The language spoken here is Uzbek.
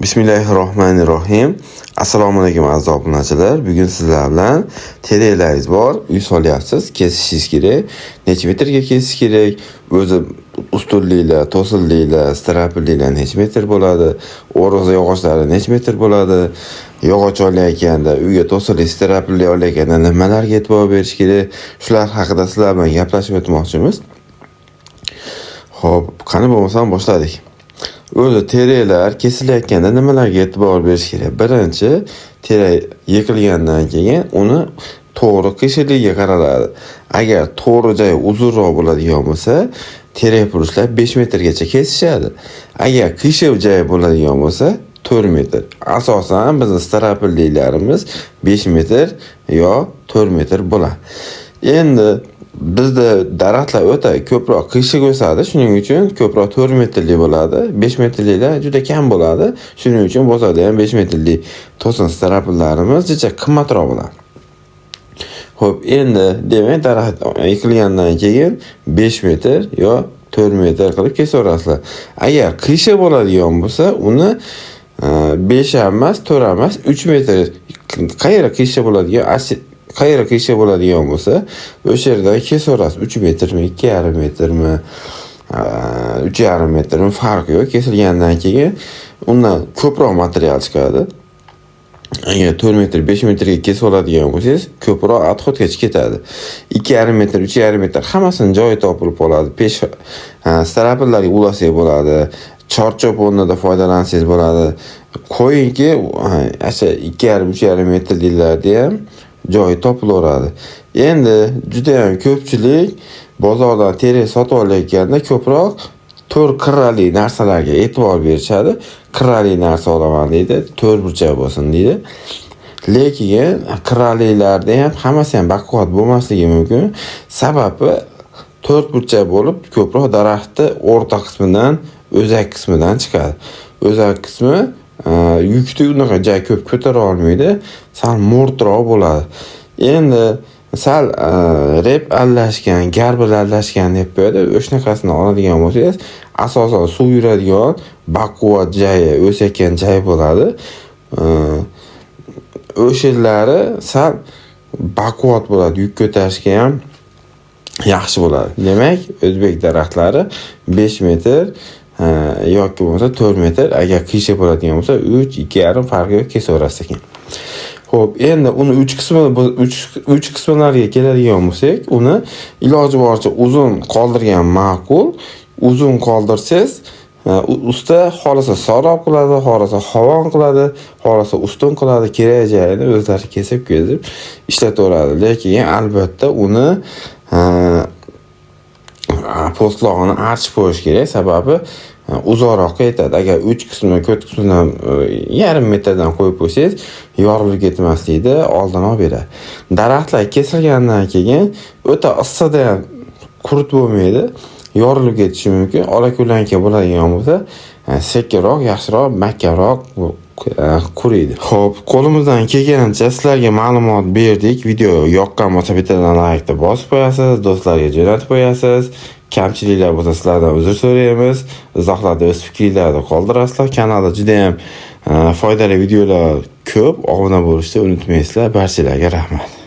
Bismillahirrohmanirrohim. Assalomu alaykum, aziz obunachilar. Bugun sizlar bilan terilaringiz bor, uy solyapsiz, kesishingiz kerak. Necha metrga kesish kerak? O'zi ustunliklar, to'sinliklar, strapilliklar necha metr bo'ladi? O'roza yog'ochlari necha metr bo'ladi? Yog'och olayotganda, uyga to'sinlik, strapillik olayotganda nimalarga e'tibor berish kerak? Shular haqida sizlar bilan gaplashib o'tmoqchimiz. Xo'p, qani bo'lmasam boshladik. O'zi terilar kesilayotganda nimalarga e'tibor berish kerak? Birinchi, terak yiqilgandan keyin uni to'g'ri qiyshiligiga qaraladi. Agar to'g'ri joyi uzunroq bo'ladigan bo'lsa, terak burishlar 5 metrgacha kesishadi. Agar qiyshiq joyi bo'ladigan bo'lsa, 4 metr. Asosan bizning strapilliklarimiz 5 metr yo 4 metr bo'ladi. Endi bizda daraxtlar o'ta ko'proq qiyshiq o'sadi, shuning uchun ko'proq 4 metrli bo'ladi. 5 metrliklar juda kam bo'ladi. Shuning uchun bozorda ham 5 metrli to'sin strapillarimiz juda qimmatroq bo'ladi. Xo'p, endi demak daraxt yiqilgandan keyin 5 metr yo 4 metr qilib kesaverasizlar. Agar qiyshiq bo'ladigan bo'lsa, uni 5 ham emas, 4 ham emas, 3 metr qayerda qiyshiq bo'ladigan, qayerda qiyshiq bo'ladigan bo'lsa, o'sha yerdan kesaverasiz. 3 metrmi, 2,5 metrmi, 3,5 metrmi farqi yo'q. Kesilgandan keyin undan ko'proq material chiqadi. Agar 4 metr, 5 metrga kesib oladigan bo'lsangiz, ko'proq отход ga ketadi. 2,5 metr, 3,5 metr hammasini joyi topilib qoladi. Pesh strapillarga ulasak bo'ladi. Chorcho'p o'rnida foydalansangiz bo'ladi. Qo'yingki, o'sha 2,5, 3,5 metrliklarda ham joyi topilaveradi. Endi juda ham ko'pchilik bozordan terak sotib olayotganda ko'proq to'rt qirrali narsalarga e'tibor berishadi. Qirrali narsa olaman deydi, to'rt burchak bo'lsin deydi. Lekin qirralilarda ham hammasi ham baquvvat bo'lmasligi mumkin. Sababi to'rt burchak bo'lib, ko'proq daraxtni o'rta qismidan, o'zak qismidan chiqadi. O'zak qismi yukni unaqa ja ko'p ko'tara olmaydi, sal mo'rtroq bo'ladi. Endi sal rep aralashgan, garbil aralashgan deb qo'yadi. O'shanaqasini oladigan bo'lsangiz, asosan suv yuradigan baquvvat joyi, o'sayotgan joy bo'ladi. O'shalari sal baquvvat bo'ladi, yuk ko'tarishga ham yaxshi bo'ladi. Demak, o'zbek daraxtlari 5 metr yoki bo'lmasa 4 metr, agar qiyshiq bo'ladigan bo'lsa 3, 2,5 farqi yo'q, kesaverasiz ekan. Xo'p, endi uni 3 qismi, bu 3 qismlariga keladigan bo'lsak, uni iloji boricha uzun qoldirgan ma'qul. Uzun qoldirsangiz, usta xohlasa sorob qiladi, xohlasa hovon qiladi, xohlasa ustun qiladi, kerak joyini o'zlari kesib kesib ishlataveradi. Lekin albatta uni po'stlog'ini archib qo'yish kerak, sababi uzoqroqqa yetadi. Agar 3 qismi, 4 qismidan yarim metrdan qo'yib qo'ysangiz, yorilib ketmaslikni oldini olib beradi. Daraxtlar kesilgandan keyin o'ta issiqda ham qurut bo'lmaydi, yorilib ketishi mumkin. Ola ko'lanka bo'ladigan bo'lsa, sekinroq, yaxshiroq, mahkamroq quriydi. Xo'p, qo'limizdan kelgancha sizlarga ma'lumot berdik. Video yoqqan bo'lsa bittadan laykni bosib qo'yasiz, do'stlarga jo'natib qo'yasiz. Kamchiliklar bo'lsa sizlardan uzr so'raymiz. Izohlarda o'z fikringizni qoldirasizlar. Kanalda juda ham foydali videolar ko'p. Obuna bo'lishni unutmaysizlar. Barchalarga rahmat.